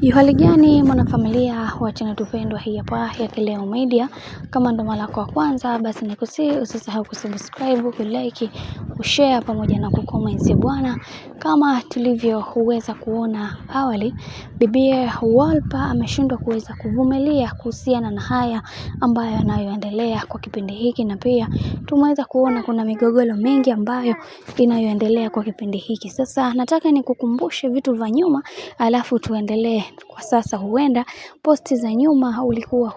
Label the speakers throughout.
Speaker 1: Yuhali gani mwanafamilia wa channel tupendwa hii hapa ya Kileo Media. Kama ndo mara yako ya kwanza, basi nikusihi usisahau kusubscribe, kulike, kushare pamoja na kucomment bwana. Kama tulivyoweza kuona awali, bibie Wolper ameshindwa kuweza kuvumilia kuhusiana na haya ambayo yanayoendelea kwa kipindi hiki, na pia tumeweza kuona kuna migogoro mingi ambayo inayoendelea kwa kipindi hiki. Sasa nataka nikukumbushe vitu vya nyuma, alafu tuendelee kwa sasa. Huenda posti za nyuma ulikuwa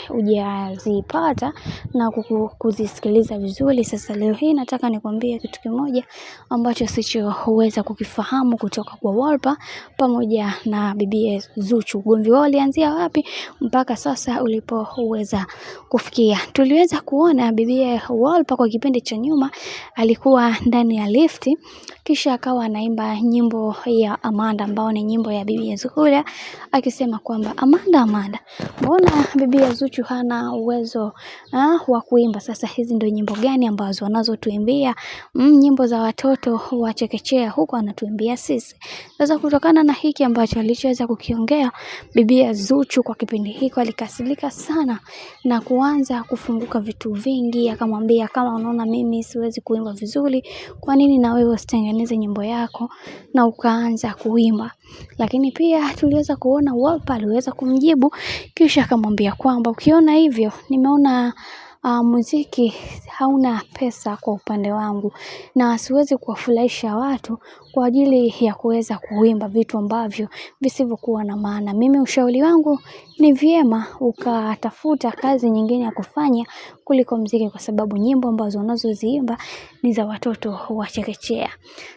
Speaker 1: hujazipata na kuzisikiliza vizuri. Sasa leo hii nataka nikwambie kitu kimoja ambacho sichoweza kukifahamu kutoka kwa Wolper pamoja na bibie Zuchu. Ugomvi wao ulianzia wapi mpaka sasa ulipoweza kufikia? Tuliweza kuona bibie Wolper kwa kipindi cha nyuma alikuwa ndani ya lifti, kisha akawa anaimba nyimbo ya Amanda ambao ni nyimbo ya bibie Zuhura, akisema kwamba Amanda, Amanda, mbona bibi ya Zuchu hana uwezo wa kuimba? Sasa hizi ndio nyimbo gani ambazo wanazotuimbia? Nyimbo za watoto wa chekechea huko anatuimbia sisi. Sasa kutokana na hiki ambacho alichoweza kukiongea bibi ya Zuchu kwa kipindi hiko, alikasirika sana na kuanza kufunguka vitu vingi. Akamwambia, kama unaona mimi siwezi kuimba vizuri, kwa nini na wewe usitengeneze nyimbo yako na ukaanza kuimba? Lakini pia tuliweza kuona Wolper aliweza kumjibu, kisha akamwambia kwamba ukiona hivyo, nimeona muziki hauna pesa kwa upande wangu na siwezi kuwafurahisha watu kwa ajili ya kuweza kuimba vitu ambavyo visivyokuwa na maana. Mimi ushauri wangu ni vyema ukatafuta kazi nyingine ya kufanya kuliko muziki, kwa sababu nyimbo ambazo unazoziimba ni za watoto wa chekechea.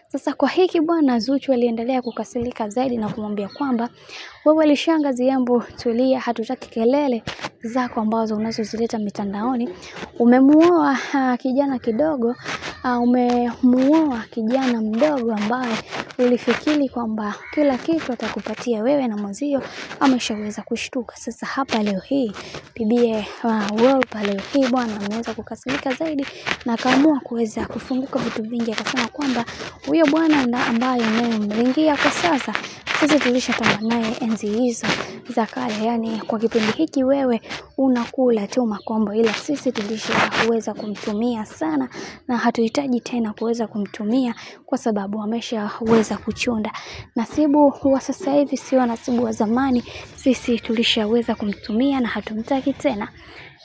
Speaker 1: Sasa kwa hiki bwana, Zuchu aliendelea kukasirika zaidi na kumwambia kwamba wewe lishangazi, embu tulia, hatutaki kelele zako ambazo unazozileta mitandaoni. Umemuoa kijana kidogo, umemuoa kijana mdogo ambaye ulifikiri kwamba kila kitu atakupatia wewe na mwenzio ameshaweza kushtuka. Sasa hapa leo hii bibie Wolper leo hii bwana ameweza kukasirika zaidi na akaamua kuweza kufunguka vitu vingi, akasema kwamba huyo bwana ambaye unayemringia kwa sasa, sisi tulishatamba naye enzi hizo za kale, yani kwa kipindi hiki wewe unakula tu makombo, ila sisi tulishaweza kumtumia sana na hatuhitaji tena kuweza kumtumia kwa sababu ameshaweza kuchunda. Nasibu wa sasa hivi sio nasibu wa zamani, sisi tulishaweza kumtumia na hatumtaki tena.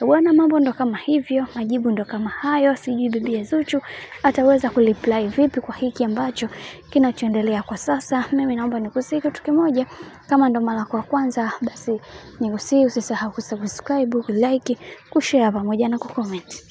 Speaker 1: Bwana, mambo ndo kama hivyo, majibu ndo kama hayo. Sijui bibi Zuchu ataweza kureply vipi kwa hiki ambacho kinachoendelea kwa sasa. Mimi naomba nikusihi kitu kimoja, kama ndo mara kwa kwanza, basi nikusihi usisahau kusubscribe, kulike, kushare pamoja na kucomment.